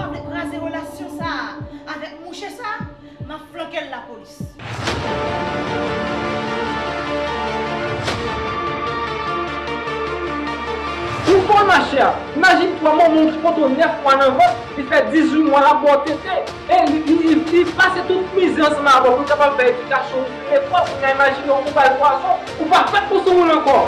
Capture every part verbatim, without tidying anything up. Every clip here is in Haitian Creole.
Vle kraze relasyon sa a avèk mouche sa a, m ap flanke l lapolis. Ou bon machè, imajine twa manman w ki poto nèf mwa nan vant, li fè dizuit mwa l ap ba w tete, e li, li, li, li pase tout mizè ansanm avè w pou l kapab fè edikasyon w, li file twa, kounye a imajine w, ou ba l pwazon, ou pa fèt pou soumoun ankò.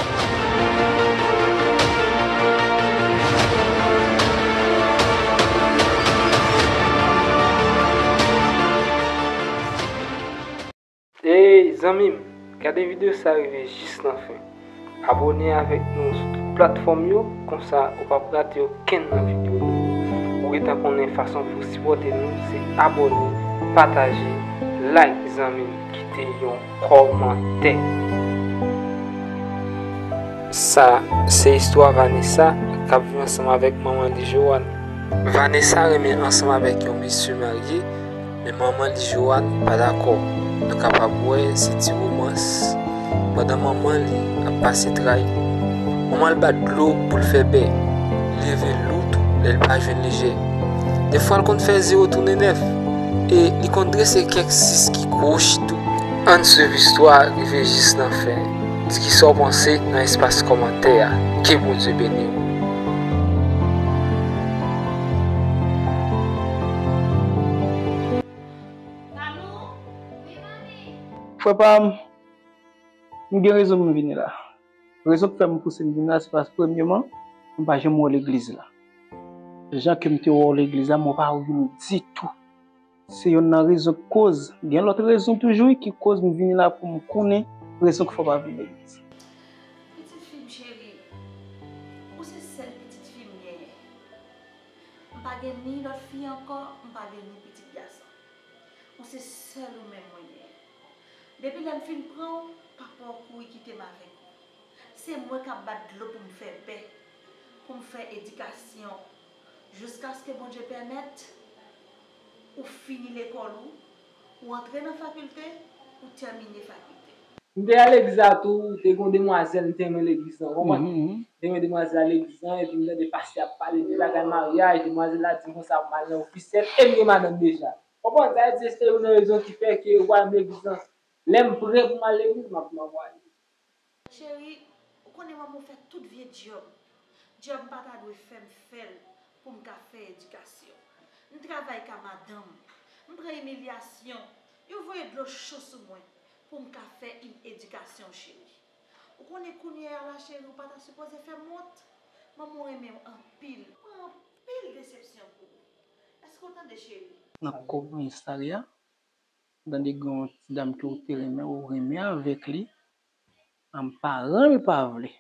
Ey zanmi m, gade videyo sa rive jis nan fen. Abòne avèk nou sou tout platfòm yo, konsa ou p ap rate okenn nan videyo nou. Ou gentan konnen fason pou w sipòte nou, se abòne, pataje, like zanmi m, kite yon kòmantè. Sa se istwa Vanessa k ap viv ansanm avèk manman li Joanne. Vanessa renmen ansanm avèk yon mesye marye, men manman li Joanne pa dakò. Nou kapab wè se ti womans pandan manman li ap pase tray. Manman l bat dlo pou l fè bè. Li leve lou tou lè l pa jwenn lejè. Defwa l konn fè zewo tounen nèf e li konn drese kèk sis ki kwochi tou. Ann swiv istwa a rive jis nan fen. Di kisa w panse nan espas kòmantè a. Ke Bondye beni w. Frè pa m, m gen rezon pou m vini la. Rezon k fè m pouse m vin la, se paske premyeman, m pa janm wè w legliz la. Jan ke m te wè w legliz la, mwen pa wè w vini ditou. Se yonn nan rezon k koz, gen lòt rezon toujou wi ki koz m vini la pou m konnen rezon k fè w pa vin legliz. Pitit fi m cheri, ou se sèl pitit fi m genyen. M pa gen ni lòt fi ankò, m pa gen ni pitit gason. Ou se sèl ou menm mwen genyen. Depi lè m fin pran w, papa w kouri kite m avèk ou. Se mwen k ap bat dlo pou m fè bè, pou m fè edikasyon, jiskaske Bondye pèmèt ou fini lekòl ou, ou antre nan fakilte, ou tèmine fakilte. M te al legliz la tou, te gen yon demwazèl, m te renmen legliz lan, ou konprann? M te renmen demwazèl la legliz lan, epi m tande pastè ap pale de bagay maryaj, demwazèl la di m konsa pou m al nan ofisyèl, e m gen madanm deja. Ou konprann? Sa vle di se youn nan rezon ki fè ke ou pa renmen legliz lan. Lè m prè pou m al legliz, m ap, m ap ale. Cheri, ou konnen manman w fè tout vye djòb. Djòb m pa ta dwe fè, m fè l pou m ka fè edikasyon. M travay ka madanm, m pran imilyasyon, yo voye dlo cho sou mwen pou m ka fè edikasyon cheri. Ou konnen kounye a la cheri, ou pa ta sipoze fè m wont. Manman w renmen w anpil, m pran anpil desepsyon pou ou. Èske w tande cheri? Nan kòmanse a, m tande gen yon ti dam ke w te renmen, ou renmen avèk li, an paran l pa vle.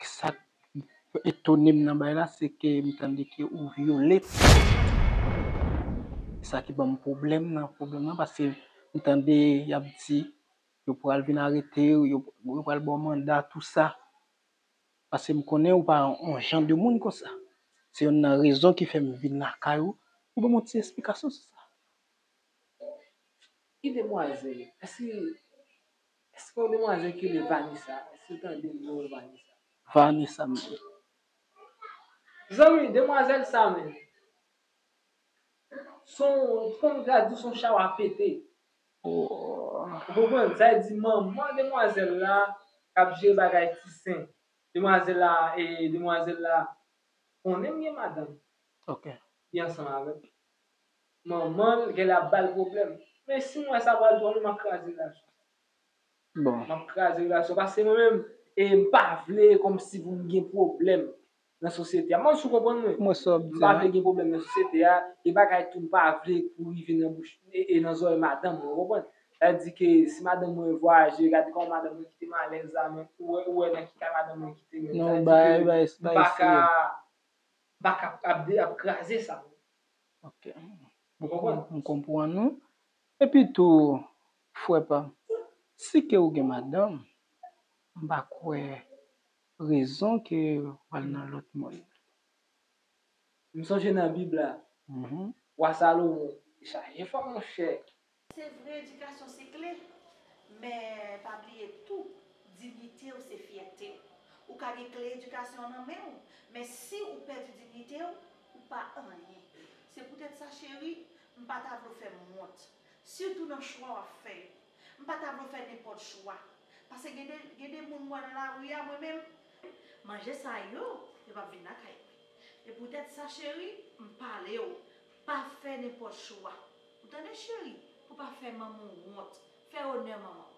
Sa k etone m nan bagay la, se ke m tande ke ou vyole. Sa ki ban m pwoblèm nan pwoblèm nan, paske m tande y ap di yo pral vin arete w, yo, yo pral ba w manda, tou sa. Paske m konnen ou pa yon jan de moun konsa. Se yonn nan rezon ki fè m vin lakay ou, pou ban m yon ti esplikasyon sou sa. Ki demwazèl? Èske, èske yon demwazèl ki rele Vanessa? Èske w tande non Vanessa? Vanessa m di. Zanmi, demwazèl sa menm. Son, kòm yo ta di, son chawa pete. Ou konprann? Sa vle di manman demwazèl la k ap jere bagay ti sen. Demwazèl la, e, demwazèl la konnen m gen madanm. Li ansanm avè m. Manman l genlè ap ba l pwoblèm. Men si m wè sa pral twò long, m ap kraze relasyon sa. Bon. M ap kraze relasyon. Paske mwen menm, e, m pa vle kòmsi pou m gen pwoblèm nan sosyete a. M pa konn si w konprann mwen. M wè sa w ap di a. M pa vle gen pwoblèm nan sosyete a. E bagay tou m pa vle pou rive nan bouch, e, e nan zòrèy madanm mwen, ou konprann? Sa vle di ke si madanm mwen vwayaje, gade kòman madanm mwen kite m alèz la, men ou wè, ou wè nan ki kay madanm mwen kite m. Non, bagay, bagay, bagay serye. M pa ka, m pa ka ap, ap, ap kraze sa. Ok. Ou konprann? M konprann ou. Epi tou, frè pa m, si ke ou gen madanm, m pa kwè rezon ke w al nan lòt moun. M sonje nan Bib la, wa Salomon te chaje fò monchè. Se vre, edikasyon se kle, men pa bliye tou, diyite w se fyète w. Ou ka gen kle edikasyon an nan men w, men si ou pèdi diyite w, ou Pa anyen. Se poutèt sa, cheri, m pa ta vle w fè m wont. Sitou nan chwa w ap fè yo. M pa ta vle w fè nenpòt chwa. Paske gen de, gen de moun m wè nan lari a, mwen menm, manje sa yo, yo p ap vin lakay mwen. E poutèt sa, cheri, m pale w, pa fè nenpòt chwa. Ou tande, cheri? Pou pa fè manman w wont. Fè onè manman w.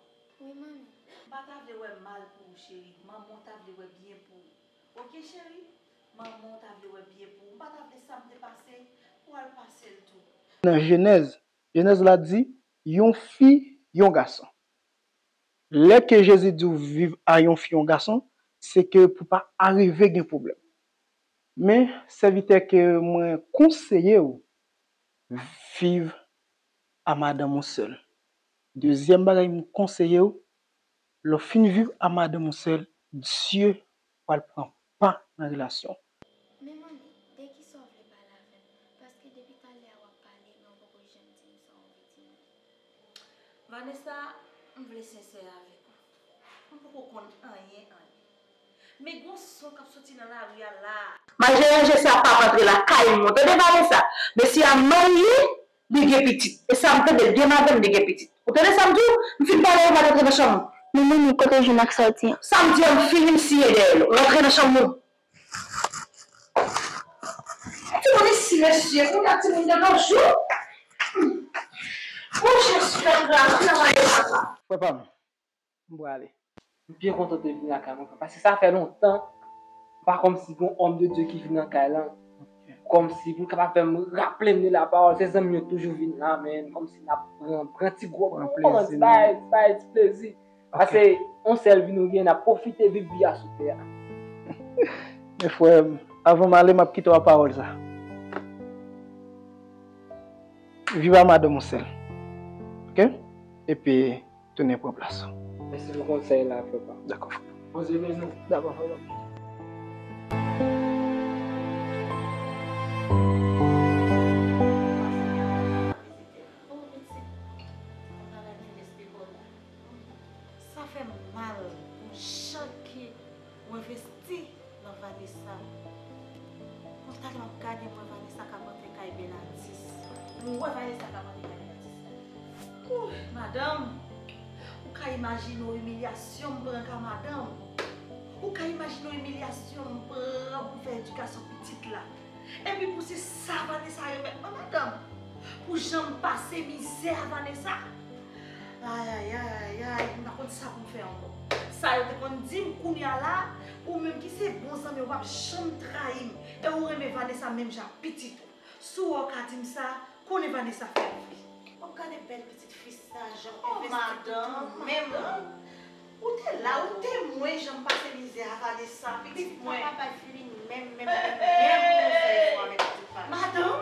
Wi, manmi. M pa ta vle wè mal pou ou, cheri. Manman w ta vle wè byen pou ou. Oke, cheri? Manman w ta vle wè byen pou ou. M pa ta vle sa m te pase pou w al pase l tou. Nan Jenèz, Jenèz la di, yon fi, yon gason. Lè ke Jezi di w viv a yon fi, yon gason, se ke pou pa arive gen pwoblèm. Men, sèvitè, ke mwen konseye w, viv a madanm ou sèl. Dezyèm bagay m konseye w, lè w fin viv a madanm ou sèl, Dye pral pran pa nan relasyon. Men manmi, de kisa w vle pale avè m? Paske depi talè a w ap pale, men w poko janm di m sa w vle di m. Vanessa, m vle sensè avèk ou. M poko konn anyen, anyen. Men gon son k ap soti nan lari a la. Malje ranje sa pa rantre lakay mwen. Tande Vanessa, mesye a marye, li gen pitit. E sa m tande, l gen madanm, li gen pitit. Ou tande sa m di w? M fin pale, ou pa t antre nan chanm ou. Men manmi, kote w jwenn ak sa w di an? Sa m di an, m fini, m siye dèyè l. Rantre nan chanm ou. Timoun isi, mesye, kounye a timoun de nos jours. Monchè, sou fè grav, travay yo papa. Frè pa m, m prale. M byen kontan w te vin lakay mwen, frè, paske sa fè lontan, pa kòmsi gen yon homme de Dieu ki vin nan kay lan. Kòmsi pou l kapab fè m raple m de lapawòl, se zanmi yo toujou vin la, men kòmsi n ap pran, pran ti gwo moman, ti bay, ti bay, ti plezi. Paske yon sèl vi nou gen, n ap pwofite viv vi a sou tè a. Men frè m, avan m ale, m ap kite w ak pawòl sa. Viv a madanm ou sèl. Oke? Epi, tounen pran plas ou. Mèsi pou konsèy la, frè pa. Dakò. Bondye beni w. Dakò, frè pa. Sa fè m mal pou jan ke ou envesti nan Vanessa. Konsa lè m ap gade, m wè Vanessa k ap antre kay Belatis. M wè Vanessa k ap antre kay Belatis. Ouh, madanm, ou ka imajine w imilyasyon m pran ka madanm. Ou ka imajine w imilyasyon m pran pou m fè edikasyon pitit la. Epi pou se sa Vanessa remèt mwen, madanm. Pou jan m pase mizè a Vanessa. Ay, ay, ay, ay, ay, m pa konn sa pou m fè ankò. Sa yo te konn di m kounye a la, ou menm ki se bon zanmi, ou p ap janm trayi m. E ou renmen Vanessa menm jan ak pitit ou. Si w wè w ka di m sa, konnen Vanessa fè m vre. W ap gade bèl pitit fi sa, jan w envesti pou tou menm. Ou te la, ou temwen jan m pase mizè a Vanessa, pitit mwen. Pitit pa pa bay feeling menm, menm, menm, menm pou nou fè efò avèk pitit pa. Madanm,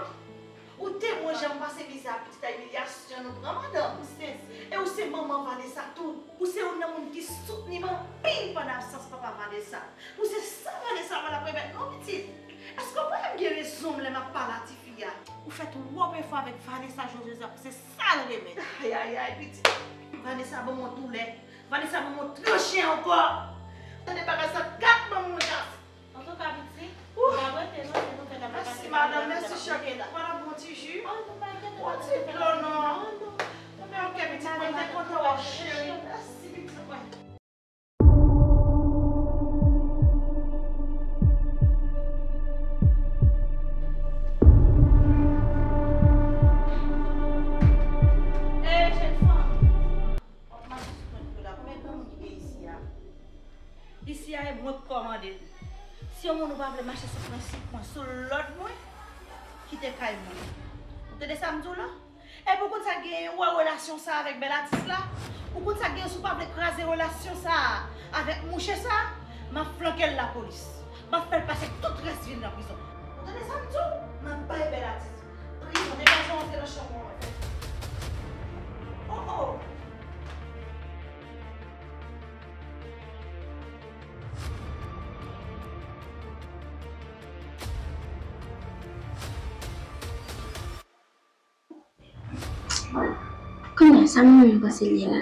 ou temwen jan m pase mizè a pitit la, imilyasyon nou pran, madanm. M sezi. E ou se manman Vanessa tou. Ou se youn nan moun ki soutni m anpil pandan absans papa Vanessa. Pou se sa Vanessa pral ap remèt non, pitit. Èske w pa wè m gen rezon m lè m ap pale a tifi a? Ou fè twòp efò avèk Vanessa jodi a, pou se sa l renmen. Ay, ay, ay, pitit. Vanessa ban m yon doulè. Vanessa ban m yon tranche ankò. Tande bagay sa, kat ban m yon chans. Antouka, pitit, ou pa rete non, se nou fè n ap... Mèsi, madanm, mèsi, cheri. Ou pa nan bon ti ji? Yon ti dlo non. Enben, oke, pitit mwen, m te kontan wè w, cheri. Mèsi, pitit mwen. Ey, jèn fanm! W ap mache sou pwent pye w la. Konbyen granmoun ki gen isi a? Isi a, e mwen k kòmande l. Si yon moun ou pa vle mache sou prensip mwen, sou lòd mwen, kite kay mwen. Ou tande sa m di w la? Epi ou konn sa k genyen, ou wè relasyon sa avèk bèl atis la? Ou konn sa k genyen si w pa vle kraze relasyon sa avèk mouche sa? M ap flanke l lapolis. M ap fè l pase tout rès vi l nan prizon. Ou tande sa m di w? M ap bay bèl atis prizon. Degaje w antre nan chanm ou an. Oh, oh! Kounye a, sa manman m panse l ye la?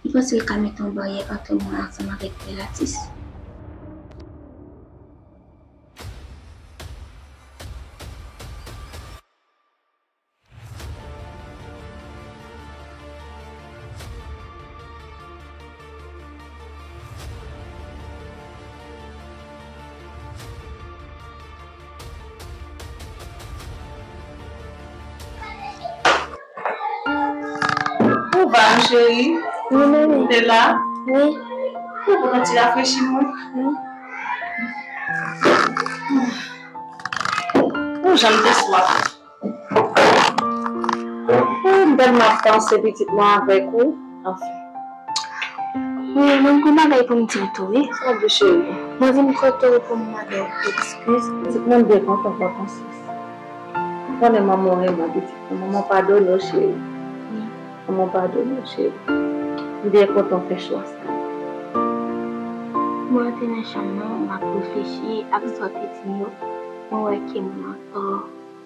Li panse l ka mete yon baryè ant mwen ansanm avèk bèl atis? Kòman w ye, cheri? Wi, mami. Ou te la? Wi. Ou pran ti rafrechi mwen? Wi. Ou jan m te swaf. Oh, m tèlman ap panse pitit mwen avèk ou. Anfen. Wi, mwen gen yon bagay pou m di w tou, wi. Sa vle, cheri? Mwen vin kote w pou m mande w ekskiz. Pitit mwen, m byen kontan w pran konsyans. Ou konnen manman w renmen w, pitit mwen. Manman w padone w, cheri. Wi. Manman w padone w, cheri. M byen kontan w fè chwa sa. Mwen antre nan chanm nan, m ap reflechi ak sa w te di m yo. Mwen wè ke mwen antò.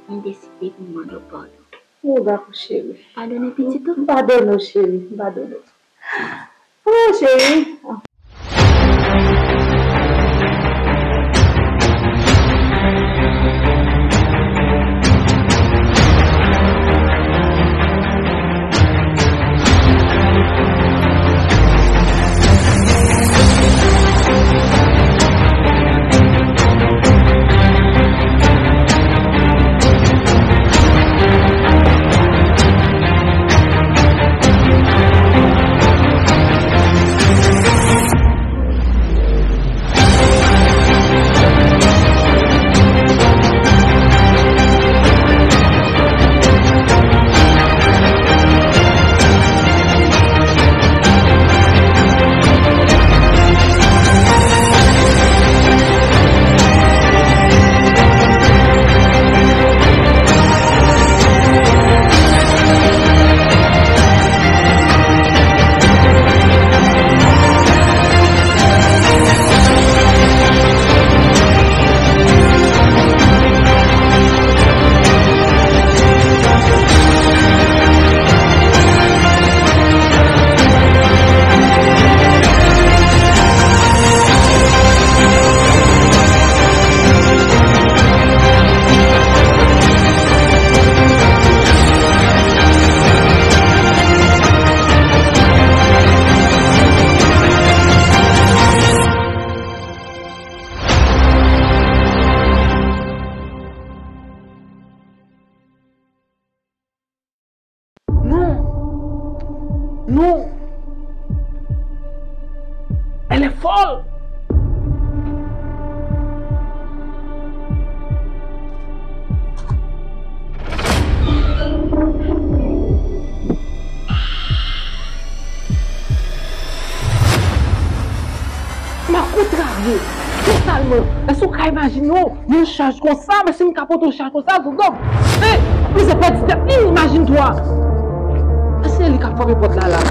M deside pou m mande w padon. Ou dakò, cheri. Padone pitit ou? M padone w, cheri. M padone w. Oh, cheri. Non. Non. Elle est folle. M ap kontrarye totalman. Èske w ka imajine w yon chaj konsa? Men si m ka pote yon chaj konsa, Zozo, e, plizyè pèdi tèt li, imajine twa. Èske se li k ap frape pòt la la?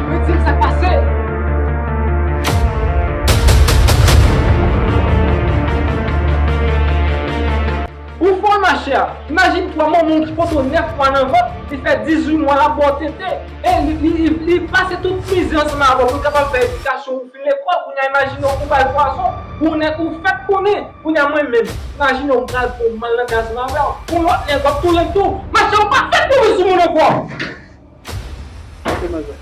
Men di m sa k pase. Ou fò, machè. Imajine twa, manman w ki pote w nèf mwa nan vant, li fè dizuit mwa l ap ba w tete. E li, li, li, li pase tout mizè ansanm avè w pou l kapab fè edikasyon w fin lekòl. Kounye a, imajine w, ou ba l pwazon, ou nèk, ou fèk konnen. Kounye a, mwen menm, imajine w, m pral fè w mal nan kay ansanm avè w. Pou lòt nèg, w ap toulen tou. Machè, ou pa fèk tonbe sou moun ankò. Pase, manzè.